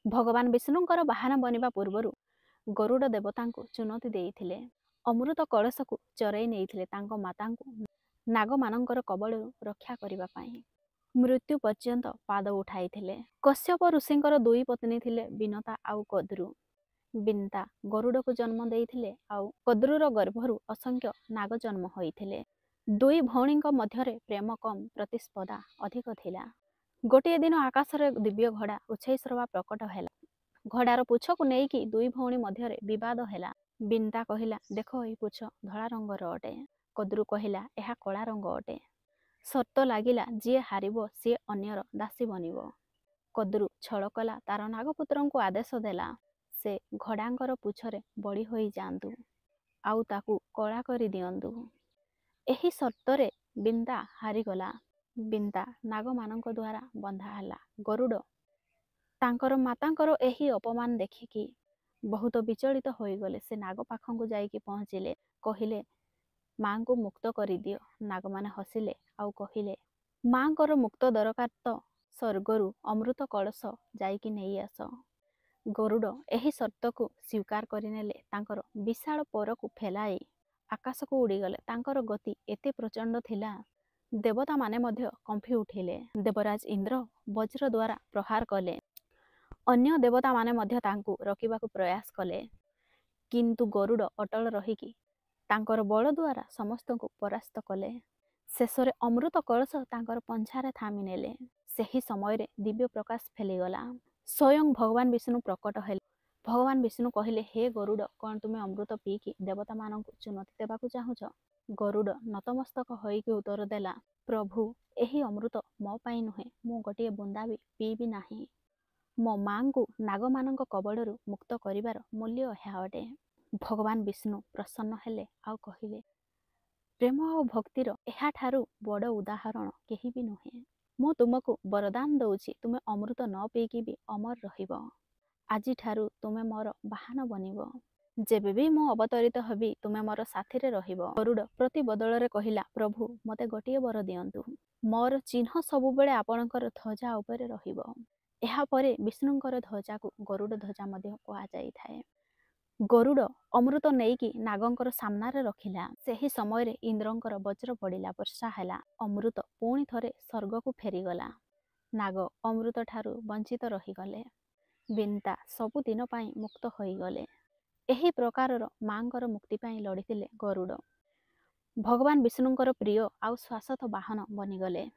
ଭଗବାନ ବିଷ୍ଣୁଙ୍କର ବାହନ ବନିବା ପୂର୍ବରୁ ଗରୁଡ଼ ଦେବତାଙ୍କୁ ଚୁନତି ଦେଇଥିଲେ। ଅମୃତ କଳସକୁ ଚରେଇ ନେଇଥିଲେ ତାଙ୍କ ମାତାଙ୍କୁ ନାଗମାନଙ୍କର କବଳରୁ ରକ୍ଷା କରିବା ପାଇଁ। ମୃତ୍ୟୁ ପର୍ଯ୍ୟନ୍ତ ପାଦ ଉଠାଇଥିଲେ। କଶ୍ୟପ ଋଷିଙ୍କର ଦୁଇ ପତ୍ନୀ ଥିଲେ, ବିନତା ଆଉ କଦ୍ରୁ। ବିନ୍ତା ଗରୁଡ଼କୁ ଜନ୍ମ ଦେଇଥିଲେ ଆଉ କଦ୍ରୁର ଗର୍ଭରୁ ଅସଂଖ୍ୟ ନାଗ ଜନ୍ମ ହୋଇଥିଲେ। ଦୁଇ ଭଉଣୀଙ୍କ ମଧ୍ୟରେ ପ୍ରେମ କମ୍, ପ୍ରତିସ୍ପର୍ଦ୍ଧା ଅଧିକ ଥିଲା। ଗୋଟିଏ ଦିନ ଆକାଶରେ ଦିବ୍ୟ ଘୋଡ଼ା ଉଚ୍ଚୈଶ୍ରବା ପ୍ରକଟ ହେଲା। ଘୋଡ଼ାର ପୁଚ୍ଛକୁ ନେଇକି ଦୁଇ ଭଉଣୀ ମଧ୍ୟରେ ବିବାଦ ହେଲା। ବିନ୍ତା କହିଲା, ଦେଖ, ଏହି ପୁଚ୍ଛ ଧଳା ରଙ୍ଗର ଅଟେ। କଦ୍ରୁ କହିଲା, ଏହା କଳା ରଙ୍ଗ ଅଟେ। ସର୍ତ୍ତ ଲାଗିଲା, ଯିଏ ହାରିବ ସିଏ ଅନ୍ୟର ଦାସୀ ବନିବ। କଦ୍ରୁ ଛଳ କଲା, ତାର ନାଗପୁତ୍ରଙ୍କୁ ଆଦେଶ ଦେଲା ସେ ଘୋଡ଼ାଙ୍କର ପୁଚ୍ଛରେ ବଳି ହୋଇଯାଆନ୍ତୁ ଆଉ ତାକୁ କଳା କରି ଦିଅନ୍ତୁ। ଏହି ସର୍ତ୍ତରେ ବିନ୍ତା ହାରିଗଲା। ବିନ୍ତା ନାଗମାନଙ୍କ ଦ୍ୱାରା ବନ୍ଧା ହେଲା। ଗରୁଡ଼ ତାଙ୍କର ମାତାଙ୍କର ଏହି ଅପମାନ ଦେଖିକି ବହୁତ ବିଚଳିତ ହୋଇଗଲେ। ସେ ନାଗ ପାଖକୁ ଯାଇକି ପହଞ୍ଚିଲେ, କହିଲେ, ମାଙ୍କୁ ମୁକ୍ତ କରିଦିଅ। ନାଗମାନେ ହସିଲେ ଆଉ କହିଲେ, ମାଙ୍କର ମୁକ୍ତ ଦରକାର ତ ସ୍ୱର୍ଗରୁ ଅମୃତ କଳସ ଯାଇକି ନେଇ ଆସ। ଗରୁଡ଼ ଏହି ସର୍ତ୍ତକୁ ସ୍ୱୀକାର କରିନେଲେ। ତାଙ୍କର ବିଶାଳ ପରକୁ ଫେଲାଇ ଆକାଶକୁ ଉଡ଼ିଗଲେ। ତାଙ୍କର ଗତି ଏତେ ପ୍ରଚଣ୍ଡ ଥିଲା, ଦେବତାମାନେ ମଧ୍ୟ କମ୍ପି ଉଠିଲେ। ଦେବରାଜ ଇନ୍ଦ୍ର ବଜ୍ର ଦ୍ୱାରା ପ୍ରହାର କଲେ। ଅନ୍ୟ ଦେବତାମାନେ ମଧ୍ୟ ତାଙ୍କୁ ରୋକିବାକୁ ପ୍ରୟାସ କଲେ, କିନ୍ତୁ ଗରୁଡ଼ ଅଟଳ ରହିକି ତାଙ୍କର ବଳ ଦ୍ୱାରା ସମସ୍ତଙ୍କୁ ପରାସ୍ତ କଲେ। ଶେଷରେ ଅମୃତ କଳସ ତାଙ୍କର ପଞ୍ଝାରେ ଥାମି ନେଲେ। ସେହି ସମୟରେ ଦିବ୍ୟ ପ୍ରକାଶ ଫେଲିଗଲା। ସ୍ୱୟଂ ଭଗବାନ ବିଷ୍ଣୁ ପ୍ରକଟ ହେଲେ। ଭଗବାନ ବିଷ୍ଣୁ କହିଲେ, ହେ ଗରୁଡ଼, କ'ଣ ତୁମେ ଅମୃତ ପିଇକି ଦେବତାମାନଙ୍କୁ ଚୁନତି ଦେବାକୁ ଚାହୁଁଛ? ଗରୁଡ଼ ନତମସ୍ତକ ହୋଇକି ଉତ୍ତର ଦେଲା, ପ୍ରଭୁ, ଏହି ଅମୃତ ମୋ ପାଇଁ ନୁହେଁ। ମୁଁ ଗୋଟିଏ ବୁନ୍ଦା ବି ପିଇବି ନାହିଁ। ମୋ ମାଙ୍କୁ ନାଗମାନଙ୍କ କବଳରୁ ମୁକ୍ତ କରିବାର ମୂଲ୍ୟ ଏହା ଅଟେ। ଭଗବାନ ବିଷ୍ଣୁ ପ୍ରସନ୍ନ ହେଲେ ଆଉ କହିଲେ, ପ୍ରେମ ଆଉ ଭକ୍ତିର ଏହାଠାରୁ ବଡ଼ ଉଦାହରଣ କେହି ବି ନୁହେଁ। ମୁଁ ତୁମକୁ ବରଦାନ ଦଉଛି, ତୁମେ ଅମୃତ ନ ପିଇକି ବି ଅମର ରହିବ। ଆଜିଠାରୁ ତୁମେ ମୋର ବାହନ ବନିବ। ଯେବେ ବି ମୁଁ ଅବତରିତ ହେବି, ତୁମେ ମୋର ସାଥିରେ ରହିବ। ଗରୁଡ଼ ପ୍ରତି ବଦଳରେ କହିଲା, ପ୍ରଭୁ, ମୋତେ ଗୋଟିଏ ବର ଦିଅନ୍ତୁ। ମୋର ଚିହ୍ନ ସବୁବେଳେ ଆପଣଙ୍କର ଧ୍ୱଜା ଉପରେ ରହିବ। ଏହାପରେ ବିଷ୍ଣୁଙ୍କର ଧ୍ୱଜାକୁ ଗରୁଡ଼ ଧ୍ୱଜା ମଧ୍ୟ କୁହାଯାଇଥାଏ। ଗରୁଡ଼ ଅମୃତ ନେଇକି ନାଗଙ୍କର ସାମ୍ନାରେ ରଖିଲା। ସେହି ସମୟରେ ଇନ୍ଦ୍ରଙ୍କର ବଜ୍ର ପଡ଼ିଲା, ବର୍ଷା ହେଲା। ଅମୃତ ପୁଣି ଥରେ ସ୍ୱର୍ଗକୁ ଫେରିଗଲା। ନାଗ ଅମୃତ ଠାରୁ ବଞ୍ଚିତ ରହିଗଲେ। ବିନ୍ତା ସବୁଦିନ ପାଇଁ ମୁକ୍ତ ହୋଇଗଲେ। ଏହି ପ୍ରକାରର ମାଙ୍କର ମୁକ୍ତି ପାଇଁ ଲଢ଼ିଥିଲେ ଗରୁଡ଼। ଭଗବାନ ବିଷ୍ଣୁଙ୍କର ପ୍ରିୟ ଆଉ ଶାଶ୍ୱତ ବାହନ ବନିଗଲେ।